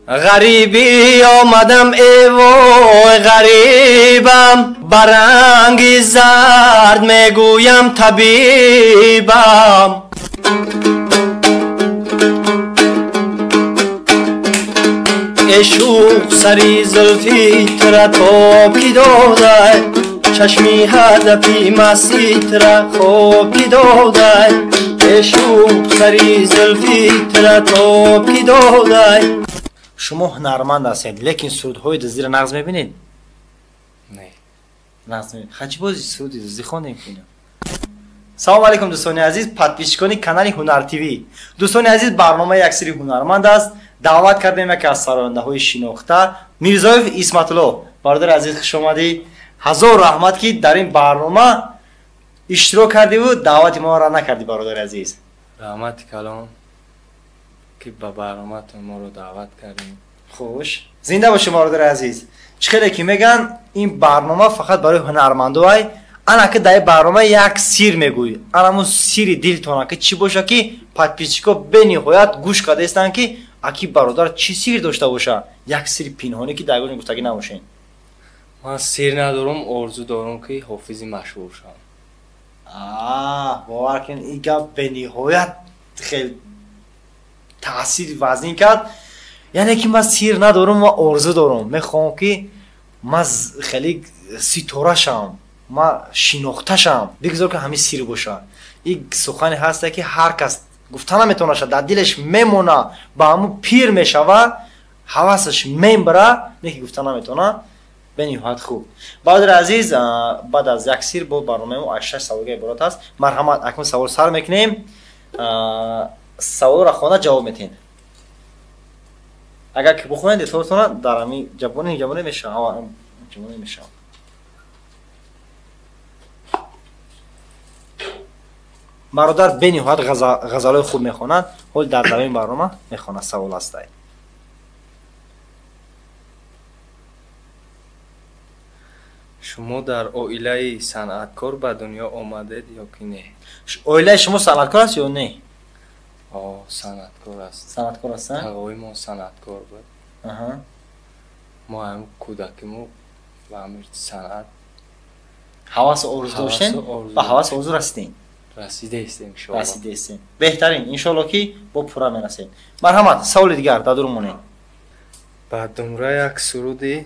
Ғарибӣ омадам эй вой ғарибам, ба ранги зард мегӯям табибам. Эй шӯх сари зулфи тура тоб ки додай, чашми ҳадафи масти тура хоб ки додай. Эй шӯх сари зулфи тура тоб ки додай. Шумо ҳунарманд ҳастед, лекин сурудҳои дуздиро нағз мебинед? Не. Нағз мебинед. Хачи бози суруди дуздӣ хондем ки? Салом алейкум, дӯстони азиз, подписчикони канали Ҳунар ТВ. Дӯстони азиз, барнома як сири ҳунарманд аст. Даъват кардем яке аз сарояндаҳои шинохта, Мирзоев Исматулло. Бародари азиз, хуш омадӣ. Ҳазор раҳмат, ки дар ин барнома иштирок кардиву даъвати моро рад накардӣ, бародари азиз. Раҳмати калон, ки ба барномаатон моро даъват кардем. Хуш. Зинда бошӣ, бародари азиз. Чӣ хеле ки мегӯянд, ин барнома фақат барои ҳунармандо ай. Ана ки дар ин барнома як сир мегӯй. Ана ҳамун сири дилтона ки чӣ боша, ки подписчико бениҳоят гӯш карда истанд, ки аки бародар чӣ сир дошта боша? Як сири пинҳонӣ, ки дар ягон гуфтагӣ набошед. Ман сир надорам, орзу дорам, ки ҳофизи машҳур шавам. Бовар кунед, ин гап бениҳоят хел таъсири вазнин кард. Яъне ки ман сир надорам ва орзу дорам, мехоҳам, ки ман хеле ситора шавам, ман шинохта шавам. Бигзор, ки ҳамин сир бошад. Ин сухане ҳаста, ки ҳар кас гуфта наметавонашад, дар дилаш мемона, ба ҳамун пир мешава, ҳавасаш мебара, не ки гуфта наметавона. Бениҳоят хуб, бародари азиз. Баъд аз як сир бо барномаи мо аз шаш саволга иборат аст. Марҳамат, акнун савол сар мекунем. Саволро хонда ҷавоб метиҳед. Агар ки бихонед, эътибортона дар ҳамин ҷабони ҷабоне мешавад, ҷабоне мешавад. Бародар бениҳоят ғазалҳои хуб мехонад. Ҳол дар давоми барнома мехонад. Савол ҳастай. Шумо дар оилаи санъаткор ба дунё омадед ё ки не? Оилаи шумо санъаткор аст ё не? О, санъаткор аст. Санъаткор аст? Тағои мо санъаткор буд. Мо ҳам кӯдакимо ба ҳамин санъат ҳавасу орзу доштем, ба ҳавасу орзу расидем. Расидаистем, иншоалло. Расидаистем, беҳтарин. Иншоалло, ки бо пурра мерасем. Марҳамат, саволи дигар дар дур монед. Ба думра як суруди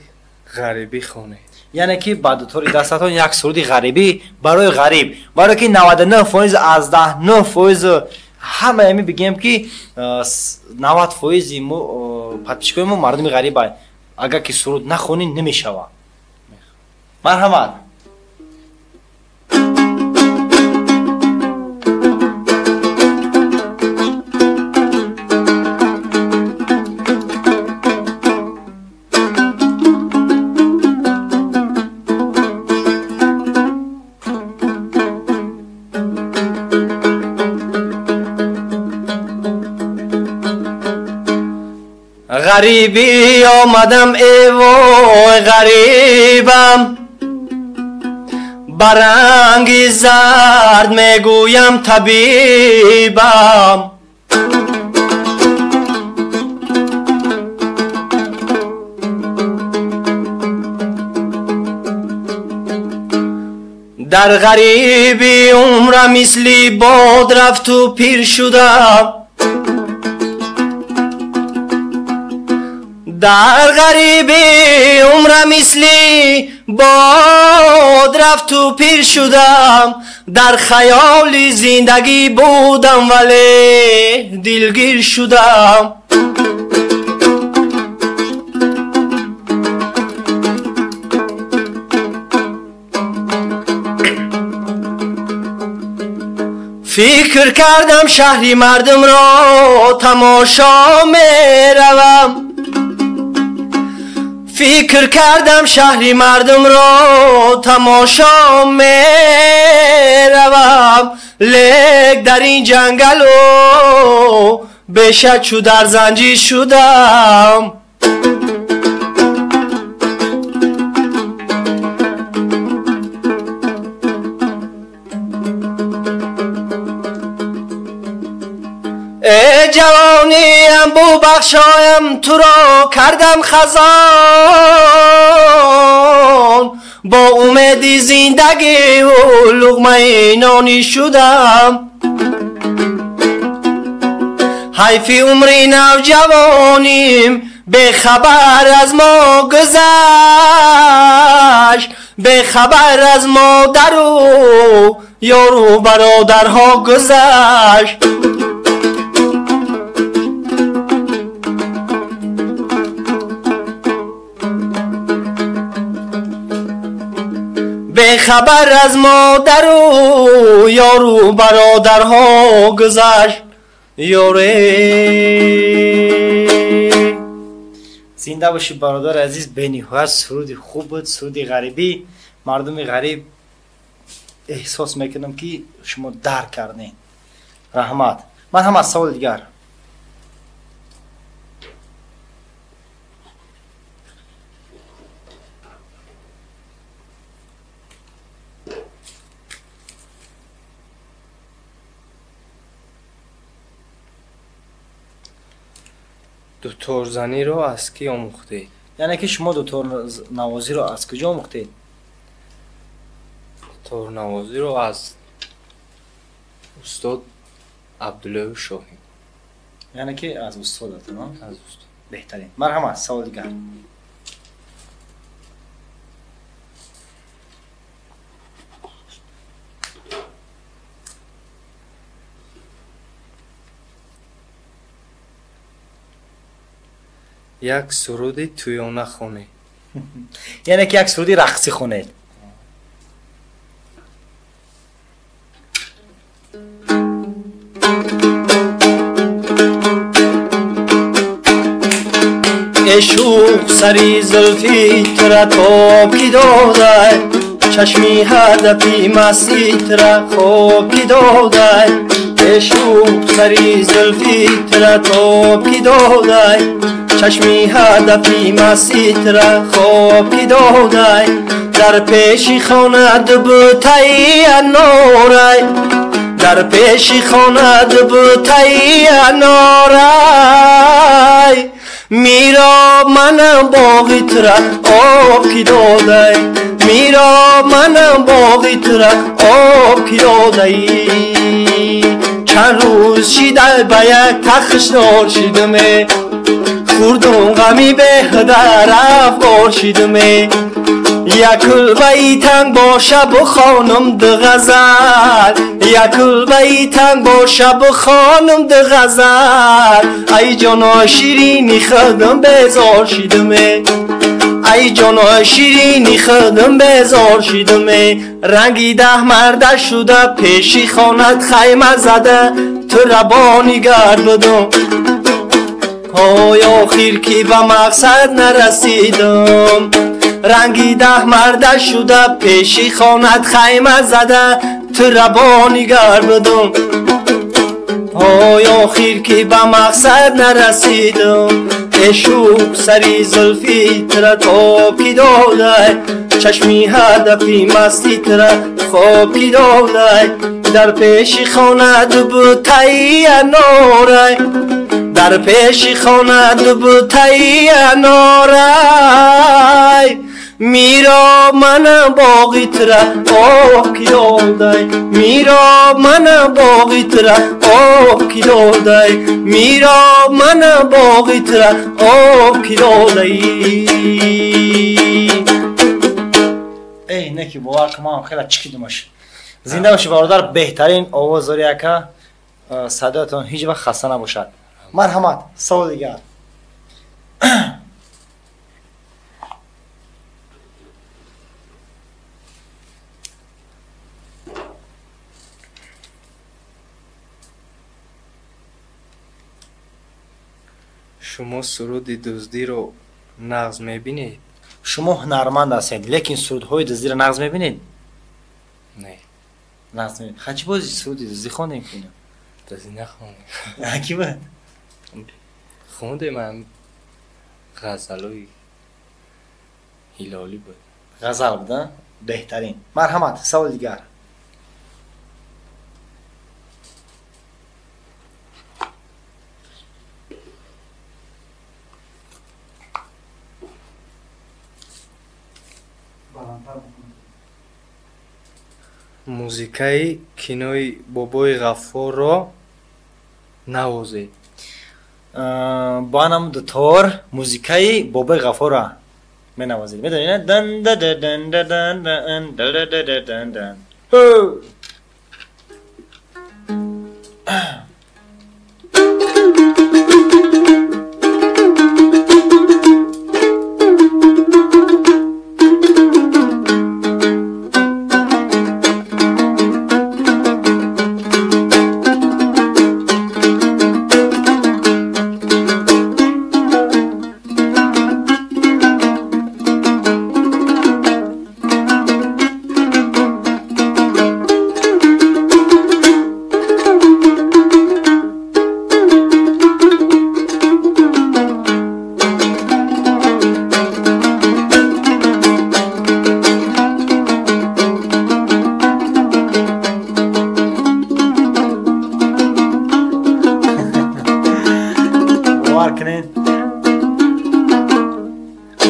ғарибӣ хонед. Яъне ки ба дутори дастатон як суруди ғарибӣ барои ғариб, барое ки 99% аз 19% ҳама ами бигем, ки 90 фоизи мо подписчикои мо мардуми ғариба. Агар ки суруд нахонӣ, намешавад. Марҳамат. Ғарибӣ омадам эй вой ғарибам, ба ранги зард мегӯям табибам. Дар ғарибӣ умра мисли бод рафту пир шудам, дар ғарибӣ умра мисли бод рафту пир шудам. Дар хаёли зиндагӣ будам, вале дилгир шудам. Фикр кардам, шаҳри мардумро тамошо меравам. Фикр кардам, шаҳри мардумро тамошо меравам, лек дар ин ҷангалу беша чу дар занҷир шудам. Э ҷавониам. Бубинам бубахшоям туро кардам хазон, бо умеди зиндагиву луғмаи нонӣ шудам. Ҳайфи умри навҷавоним бехабар аз мо гузашт, бехабар аз модару ёру бародарҳо гузашт. Бехабар аз модару ёру бародарҳо гузашт. Ёре зинда бошӣ бародари азиз, бениҳоят суруди хуб буд, суруди ғарибӣ. Мардуми ғариб эҳсос мекунам ки шумо дарк кардем. Раҳмат. Ман ҳам аз саволи дигар. Дуторзаниро аз кӣ омӯхтед? Яъне ки шумо дуторнавозиро аз куҷо омӯхтед? Дуторнавозиро аз устод Абдуллои Шоҳин. Яъне ки аз устодатон? Аз устод. Беҳтарин. Марҳамат, савол дигар. Як суруди тӯёна хонед. Яъне ки як суруди рақсӣ хонед. Э шӯх сари зулфи тура тоб ки додай, чашми ҳадафи масти тура хоб ки додай. Э шӯх сари зулфи тура тоб ки додай, чашми ҳадафи масти тура хоб ки додай. Дар пеши хона дубутаи анорай, дар пеши хона дубутаи анорай. Миро манам боғи тура об ки додай, миро манам боғи тура об ки додай. Чанд рӯз шида ба як тахшнор шидаме, хурдум ғами беҳда рафгор шидаме. Як кулбаи танг боша бухонам ду ғазал, як кулбаи танг боша бухонам ду ғазал. Ай ҷоно ширини худам безор шидаме, ай ҷоно ширини худам безор шидаме. Ранги даҳ марда шуда пеши хонат хайма зада, ту рабонигар будум. Ой охир ки ба мақсад нарасидам. Ранги даҳ марда шуда пеши хонат хайма зада, ту рабонигар будум. Ой охир ки ба мақсад нарасидам. Э шӯх сари зулфи тура тоб ки додай, чашми ҳадафи масти тура хоб ки додай. Дар пеши хона дубутаи анорай, дар пеши хона дубутаи анорай. Миро манам боғи тура об ки додай, миро манам боғи тура об ки додай, миро манам боғи тура об ки додай. Эй не ки бовар кун, ман хеле чикидумаш. Зинда бошӣ бародар, беҳтарин овоз дорӣ ака, садоятон ҳеҷ вақт хаста набошад. Марҳамат, савол дигар. Шумо суруди дуздиро нағз мебинед? Шумо ҳунарманд ҳастед, лекин сурудҳои дуздиро нағз мебинед? Не. Нағз мебинед. Ха чӣ бози суруди дуздӣ хондем ки? Дуздӣ нахондем. Ки буд? Хондем ам ғазалои ҳилолӣ буд. Ғазал буд, а? Беҳтарин. Марҳамат, саволи дигар. Музикаи кинои Бобои Ғаффорро навозед. Бо анам дутор музикаи Бобои Ғаффорро менавозед. Медонед, на? Дан да да дан да дан дан да да да да дан дан. Ҳо!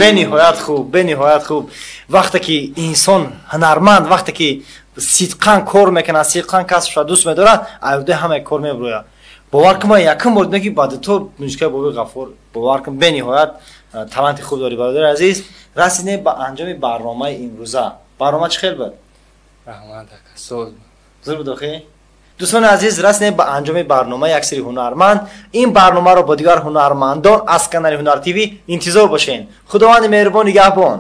Бениҳоят хуб, бениҳоят хуб. Вақте ки инсон ҳунарманд, вақте ки сидқан кор мекунад, сидқан касбша дӯст медорад, аюда ҳамаи кор мебурӯяд. Бовар кун, ман якум бор дидам, ки ба дутор музикаи Бобои Ғаффор. Бовар кун, бениҳоят таланти хуб дорӣ, бародари азиз. Расидем ба анҷоми барномаи имрӯза. Барнома чӣ хел буд? Раҳмат, ака, соз. Зур буд охи? Дӯстони азиз, расидем ба анҷоми барномаи як сири ҳунарманд. Ин барномаро бо дигар ҳунармандон аз канали Ҳунар ТВ интизор бошед. Худованди меҳрубон нигаҳбон.